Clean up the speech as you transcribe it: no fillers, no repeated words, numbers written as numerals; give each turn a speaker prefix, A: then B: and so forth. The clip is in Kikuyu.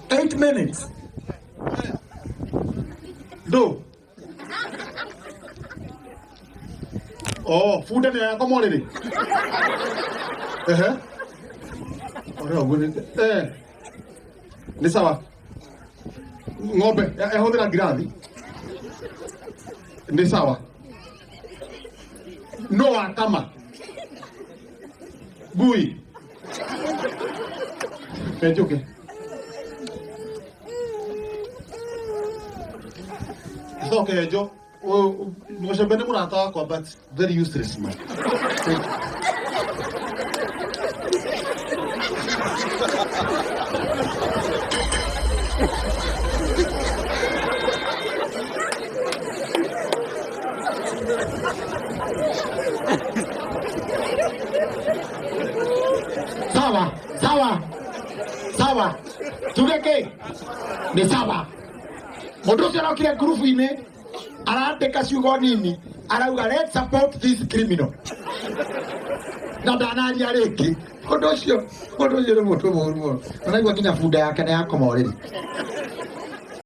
A: 8 minutes. Ndũ. Oh, bunda nĩ yakoma ũrĩrĩ. Ehe. Ũrĩa ũguo nĩ eh. Nĩ sawa. Ng'ombe ĩhũthĩra ngirathi. Nĩ sawa. No wakama. Ngui. Kenjuke. Coke njo. Mũcembe nĩ mũrata wakwa, but very useless man. Thank you.
B: Sawa sawa sawa, tuge kä nä sawa. Må ndå å cio arokire ngurubu-inä arandä ciugo nini, arauga, "Let's support this criminal," na ndanaria rä ngä. Må ndå å cio nä må ndå må ru må no. Naigua nginya bunda yake nä yakoma å rä rä.